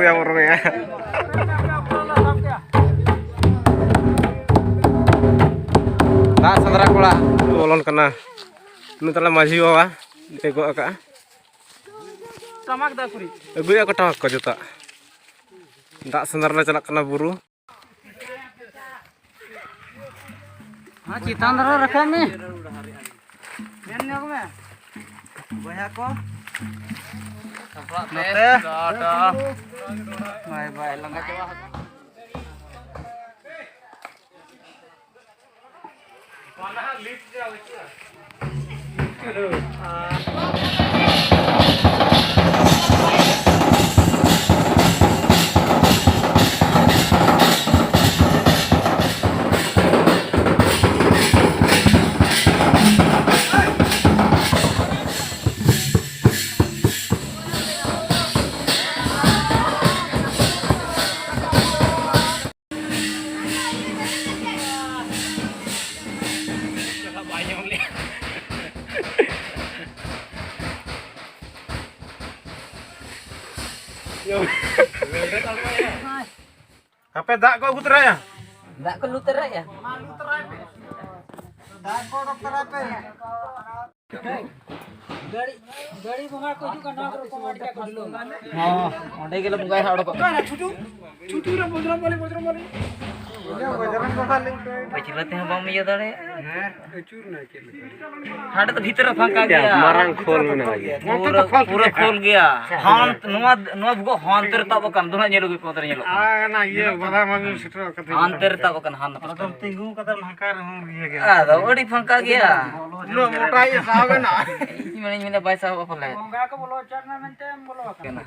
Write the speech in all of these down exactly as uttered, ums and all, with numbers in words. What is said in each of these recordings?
ᱯᱮ ᱵᱚᱨᱚᱭᱟ᱾ ᱫᱟᱜ ᱥᱮᱸᱫᱽᱨᱟ ᱠᱚᱲᱟ ᱵᱚᱞᱚᱱ ᱠᱟᱱᱟ᱾ ᱩᱱᱤ ᱛᱟᱞᱮ ᱢᱟᱹᱡᱷᱤ ᱵᱟᱵᱟ ᱫᱮᱡ ᱜᱚᱫ ᱟᱠᱟᱜᱼᱟ᱾ ᱴᱟᱢᱟᱠ ᱫᱟ ᱠᱩᱲᱤ᱾ ᱟᱹᱜᱩᱭᱟ ᱠᱚ ᱴᱟᱢᱟᱠ ᱠᱚ ᱡᱚᱛᱚ᱾ ᱫᱟᱜ ᱥᱮᱸᱫᱽᱨᱟ ᱞᱮ ᱪᱟᱞᱟᱜ ᱠᱟᱱᱟ ᱵᱩᱨᱩ᱾ ᱦᱮᱸ, ᱪᱮᱛᱟᱱ ᱫᱷᱟᱨᱟ ᱨᱟᱠᱟᱵ ᱢᱮ᱾ ᱢᱮᱱ ᱧᱚᱜ ᱢᱮ᱾ ᱵᱚᱭᱦᱟ ᱠᱚ᱾ ᱱᱚᱛᱮ᱾ ᱵᱟᱭ ᱵᱟᱭ ᱞᱟᱸᱜᱟ ᱪᱟᱵᱟ ᱟᱠᱟᱱᱟ᱾ ᱦᱟᱯᱮ, ᱫᱟᱜ ᱠᱚ ᱟᱹᱜᱩ ᱛᱚᱨᱟᱭᱟ᱾ ᱫᱟᱜ ᱠᱚ ᱞᱩ ᱛᱚᱨᱟᱭᱟ᱾ ᱫᱟᱜ ᱠᱚ ᱚᱰᱚᱠ ᱛᱚᱨᱟᱭ ᱯᱮ᱾ ᱜᱟᱹᱲᱤ, ᱜᱟᱹᱲᱤ ᱵᱚᱸᱜᱟ ᱠᱚ ᱦᱤᱡᱩᱜ ᱠᱟᱱᱟ, ᱱᱚᱣᱟ ᱠᱚᱨᱮ ᱠᱚ ᱢᱟᱹᱰᱤ ᱠᱟᱜ ᱠᱚ ᱫᱩᱞᱟᱹᱣ ᱠᱟᱱᱟ᱾ ᱦᱚᱸ, ᱚᱸᱰᱮ ᱜᱮᱞᱮ ᱵᱚᱸᱜᱟᱭᱟ ᱦᱟᱸᱜ, ᱚᱰᱚᱠᱚᱜ ᱠᱟᱱᱟ᱾ ᱪᱷᱩᱴᱩ, ᱪᱷᱩᱴᱩ ᱨᱮ ᱵᱚᱡᱽᱨᱚᱝ ᱵᱚᱞᱤ, ᱵᱚᱡᱽᱨᱚᱝ ᱵᱚᱞᱤ᱾ ᱯᱟᱹᱪᱷᱞᱟᱹ ᱛᱮᱦᱚᱸ ᱵᱟᱢ ᱤᱭᱟᱹ ᱫᱟᱲᱮᱭᱟᱜᱼᱟ᱾ ᱦᱮᱸ, ᱟᱹᱪᱩᱨ ᱱᱟ ᱪᱮᱫ ᱞᱮᱠᱟ? ᱦᱟᱸᱰᱮ ᱫᱚ ᱵᱷᱤᱛᱨᱤ ᱨᱮ ᱯᱷᱟᱸᱠᱟ ᱜᱮᱭᱟ᱾ ᱢᱟᱨᱟᱝ ᱠᱷᱳᱞ ᱢᱮᱱᱟᱜᱼᱟ ᱜᱮᱭᱟ᱾ ᱱᱚᱛᱮ ᱯᱩᱨᱟᱹ, ᱫᱚ ᱯᱷᱟᱸᱠ ᱯᱩᱨᱟᱹ ᱜᱮᱭᱟ᱾ ᱠᱷᱳᱞ ᱜᱮᱭᱟ᱾ ᱦᱟᱱ-, ᱱᱚᱣᱟ, ᱱᱚᱣᱟ ᱵᱷᱩᱜᱟᱹᱜ ᱦᱟᱱᱛᱮ ᱨᱮ ᱛᱟᱵ ᱟᱠᱟᱱ, ᱫᱚ ᱱᱟᱜ ᱧᱮᱞ ᱟᱹᱜᱩᱭ ᱯᱮ, ᱚᱱᱛᱮ ᱨᱮ ᱧᱮᱞᱚᱜ ᱠᱟᱱᱟ᱾ ᱟᱨ ᱚᱱᱟ ᱤᱭᱟᱹ ᱵᱟᱫᱷᱟ ᱢᱟᱞᱤ ᱥᱮᱴᱮᱨᱚᱜ ᱠᱟᱛᱮ ᱦᱟᱱᱛᱮ ᱨᱮ ᱛᱟᱵ ᱟᱠᱟᱱ, ᱦᱟᱱ ᱯᱟᱥᱴᱟ᱾ ᱛᱤᱸᱜᱩ ᱠᱟᱛᱮ ᱱᱚᱝᱠᱟ ᱨᱮᱦᱚᱸ ᱤᱭᱟᱹ ᱜᱮ᱾ ᱟᱫᱚ ᱟᱹᱰᱤ ᱯᱷᱟᱸᱠᱟ ᱜᱮᱭᱟ᱾ ᱩᱱᱟᱹᱜ ᱢᱚᱴᱟ ᱤᱭᱟᱹ ᱥᱟᱦᱟᱣ ᱜᱟᱱᱚᱜᱼᱟ? ᱤᱧ ᱢᱮᱱᱟᱧ ᱢᱮᱱᱟ ᱵᱟᱭ ᱥᱟᱦᱟᱣ ᱯᱟᱞᱮ᱾ ᱵᱚᱸᱜᱟ ᱠᱚ ᱵᱚᱞᱚ ᱦᱚᱪᱚᱣᱟᱜ ᱢᱮ ᱢᱮᱱᱛᱮ ᱵᱚᱞᱚ ᱟᱠᱟᱱᱟ᱾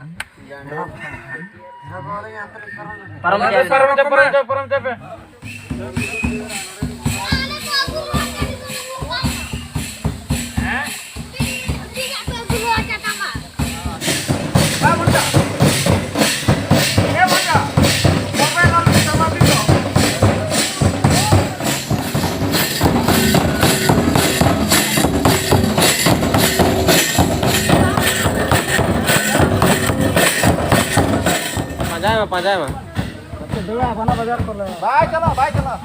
ᱯᱟᱨᱚᱢ ᱦᱚᱪᱚ ᱯᱮ, ᱯᱟᱨᱚᱢ ᱦᱚᱪᱚ ᱯᱮ᱾ ᱯᱟᱸᱡᱟᱭ ᱢᱟ᱾ ᱫᱟᱹᱲᱟ ᱵᱟᱱᱟ ᱵᱟᱡᱟᱨ ᱠᱚᱞᱮ᱾ ᱵᱟᱭ ᱪᱟᱞᱟᱜ, ᱵᱟᱭ ᱪᱟᱞᱟᱜ᱾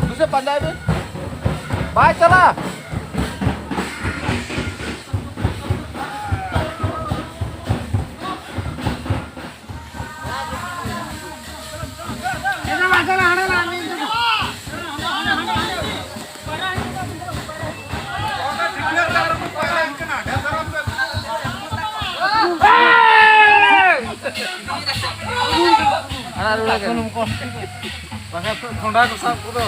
ᱫᱩᱥᱮ ᱯᱟᱸᱡᱟᱭ ᱵᱤᱱ᱾ ᱵᱟᱭ ᱪᱟᱞᱟᱜ᱾ ᱟᱲᱟᱜ ᱨᱩᱣᱟᱹᱲ ᱠᱟᱱᱟ᱾ ᱵᱟᱠᱷᱟᱡ ᱛᱚ ᱠᱷᱚᱸᱰᱟ ᱠᱚ ᱥᱟᱵ ᱠᱚᱫᱚ᱾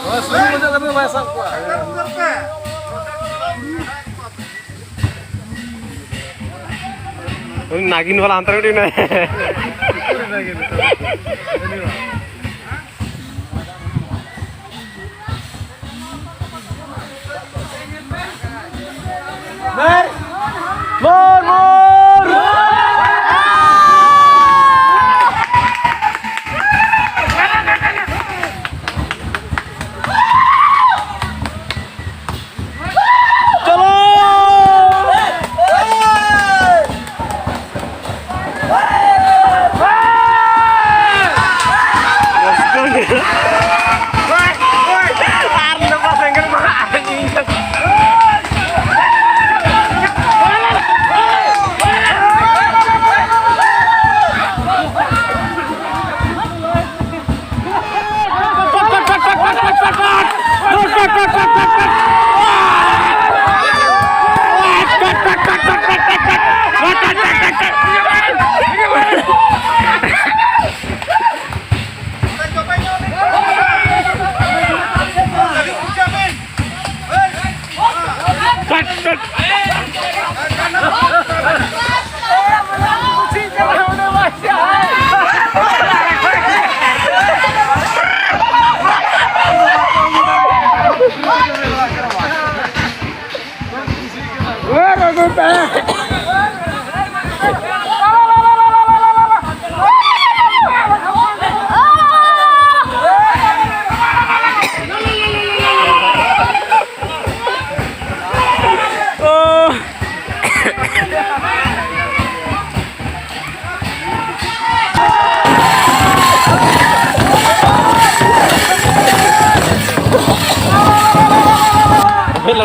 ᱦᱳᱭ, ᱥᱩᱱᱩᱢ ᱚᱡᱚᱜ ᱠᱟᱛᱮ ᱵᱟᱭ ᱥᱟᱵ ᱠᱚᱣᱟ᱾ ᱩᱱᱤ ᱱᱟᱜᱤᱱ ᱵᱟᱞᱟ ᱦᱟᱱᱛᱮ ᱨᱮ ᱢᱤᱫᱴᱤᱡ ᱢᱮᱱᱟᱭᱟ᱾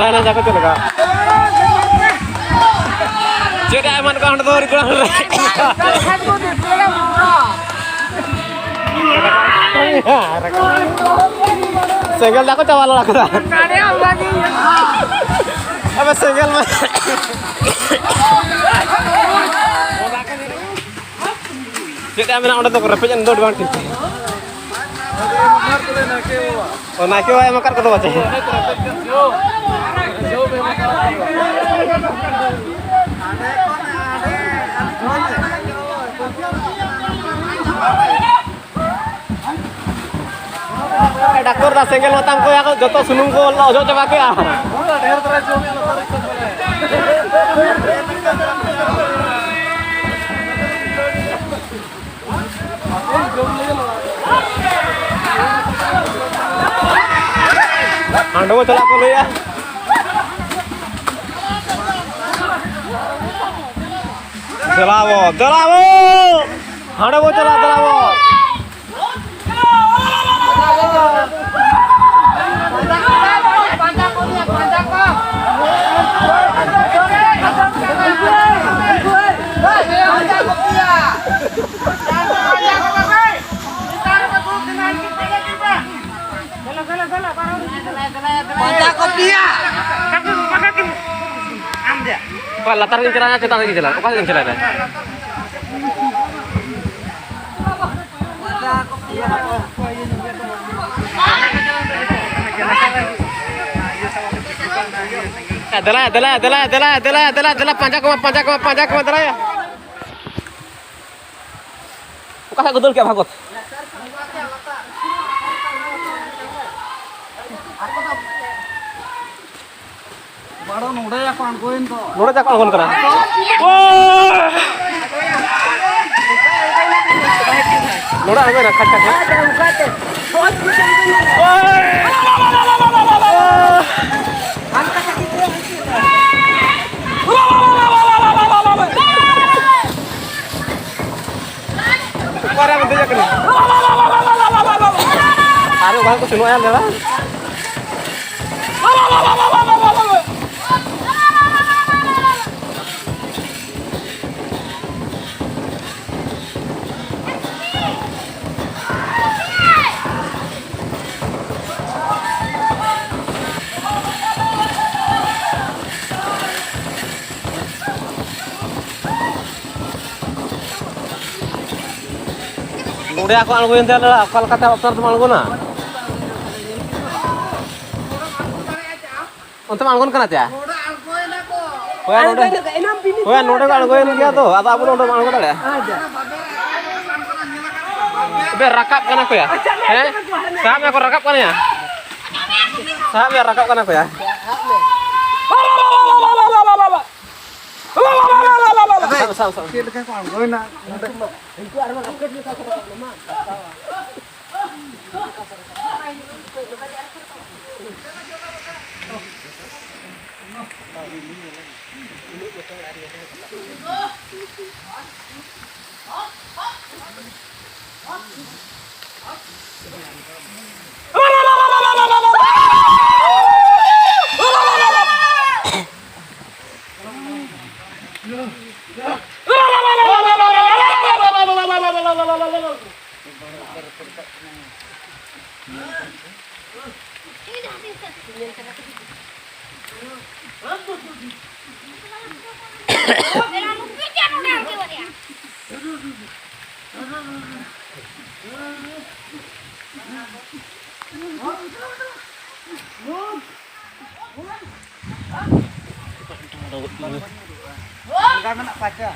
ᱦᱟᱱᱟ ᱡᱟᱠᱚ ᱪᱮᱫ ᱞᱮᱠᱟ? ᱪᱮᱫ ᱮ ᱮᱢᱟᱱ ᱠᱚ ᱦᱟᱸᱰᱮ ᱫᱚ ᱨᱤᱠᱩᱲ ᱨᱮ᱾ ᱥᱮᱸᱜᱮᱞ ᱫᱟᱜ ᱠᱚ ᱪᱟᱵᱟ ᱞᱮᱱᱟ ᱠᱚᱫᱚ᱾ ᱟᱵᱮ ᱥᱮᱸᱜᱮᱞ ᱢᱟ᱾ ᱪᱮᱫ ᱮ ᱢᱮᱱᱟ ᱚᱸᱰᱮ ᱫᱚ ᱨᱮᱯᱮᱡ ᱮᱱ ᱫᱚ ᱟᱹᱰᱤ ᱵᱟᱝ ᱴᱷᱤᱠ᱾ ᱚ, ᱱᱟᱭᱠᱮ ᱵᱟᱵᱟ ᱮᱢ ᱟᱠᱟᱫ ᱠᱚᱫᱚ ᱯᱟᱪᱮ᱾ ᱰᱟᱠᱛᱚᱨ ᱫᱟ ᱥᱮᱸᱜᱮᱞ ᱢᱟᱛᱟᱢ ᱠᱚ ᱭᱟ ᱠᱚ ᱡᱚᱛᱚ ᱥᱩᱱᱩᱢ ᱠᱚ ᱚᱡᱚᱜ ᱪᱟᱵᱟ ᱠᱮᱜᱼᱟ᱾ ᱦᱟᱸᱰᱮ ᱵᱚ ᱪᱟᱞᱟᱜ ᱠᱚ ᱞᱟᱹᱭᱟ᱾ ᱫᱮᱞᱟ ᱵᱚ, ᱫᱮᱞᱟ ᱵᱚ᱾ ᱦᱟᱸᱰᱮ ᱵᱚ ᱪᱟᱞᱟᱜ, ᱫᱮᱞᱟ ᱵᱚ᱾ ᱯᱟᱸᱡᱟ ᱠᱚᱯᱤᱭᱟ᱾ ᱚᱠᱟ ᱞᱟᱛᱟᱨ ᱨᱮᱜᱮᱧ ᱪᱟᱞᱟᱜᱼᱟ, ᱪᱮᱛᱟᱱ ᱨᱮᱜᱮᱧ ᱪᱟᱞᱟᱜᱼᱟ, ᱚᱠᱟ ᱥᱮᱫ ᱮᱢ ᱪᱟᱞᱟᱜᱼᱟ? ᱫᱮᱞᱟ, ᱫᱮᱞᱟ, ᱫᱮᱞᱟ, ᱯᱟᱸᱡᱟ ᱠᱚᱢᱟ, ᱯᱟᱸᱡᱟ ᱠᱚᱢᱟ, ᱯᱟᱸᱡᱟ ᱠᱚᱢᱟ, ᱫᱮᱞᱟᱭᱟ᱾ ᱚᱠᱟ ᱥᱮᱫ ᱠᱚ ᱫᱟᱹᱲ ᱠᱮᱜᱼᱟ ᱵᱷᱟᱜᱚᱛ? ᱵᱟᱲᱚ ᱱᱚᱰᱮ ᱭᱟᱠᱚ ᱟᱬᱜᱚᱭᱮᱱ ᱫᱚ᱾ ᱱᱚᱰᱮ ᱪᱟᱠᱚ ᱟᱬᱜᱚᱱ ᱠᱟᱱᱟ᱾ ᱳᱭ! ᱱᱚᱰᱮ ᱟᱬᱜᱚᱭᱮᱱᱟ, ᱠᱷᱟᱴ, ᱠᱷᱟᱴ, ᱠᱷᱟᱴ᱾ ᱳᱭ! ᱚᱠᱟᱨᱮ ᱟᱢ ᱫᱮᱡ ᱟᱠᱟᱱᱟ? ᱟᱨ ᱚᱠᱟ ᱠᱚ ᱥᱮᱱᱚᱜᱼᱟ ᱞᱟᱹᱭ ᱢᱮ᱾ ᱚᱸᱰᱮ ᱠᱚ ᱟᱬᱜᱚᱭᱮᱱ ᱛᱮ, ᱚᱠᱟ ᱞᱮᱠᱟᱛᱮ ᱚᱯᱥᱟᱨ ᱫᱚᱢ ᱟᱬᱜᱚᱱᱟ? ᱚᱱᱛᱮᱢ ᱟᱬᱜᱚᱱ ᱠᱟᱱᱟ ᱪᱮ? ᱦᱳᱭ, ᱱᱚᱰᱮ, ᱦᱳᱭ, ᱱᱚᱰᱮ ᱠᱚ ᱟᱬᱜᱚᱭᱮᱱ ᱜᱮᱭᱟ ᱛᱚ, ᱟᱫᱚ ᱟᱵᱚ ᱫᱚ ᱚᱸᱰᱮ ᱵᱚᱱ ᱟᱬᱜᱚ ᱫᱟᱲᱮᱭᱟᱜᱼᱟ᱾ ᱟᱵᱮ ᱨᱟᱠᱟᱵ ᱠᱟᱱᱟ ᱠᱚᱭᱟ, ᱦᱮᱸ? ᱥᱟᱵ ᱢᱮ ᱠᱚ ᱨᱟᱠᱟᱵ ᱠᱟᱱᱟ ᱭᱟ᱾ ᱥᱟᱵ ᱢᱮ, ᱨᱟᱠᱟᱵ ᱠᱟᱱᱟ ᱠᱚᱭᱟ᱾ ᱥᱟᱵ, ᱥᱟᱵ, ᱥᱟᱵ᱾ ᱪᱮᱫ ᱞᱮᱠᱟ ᱠᱚ ᱟᱬᱜᱚᱭᱮᱱᱟ? ᱟᱞᱜᱟ ᱢᱮᱱᱟᱜ ᱯᱟᱪᱟ᱾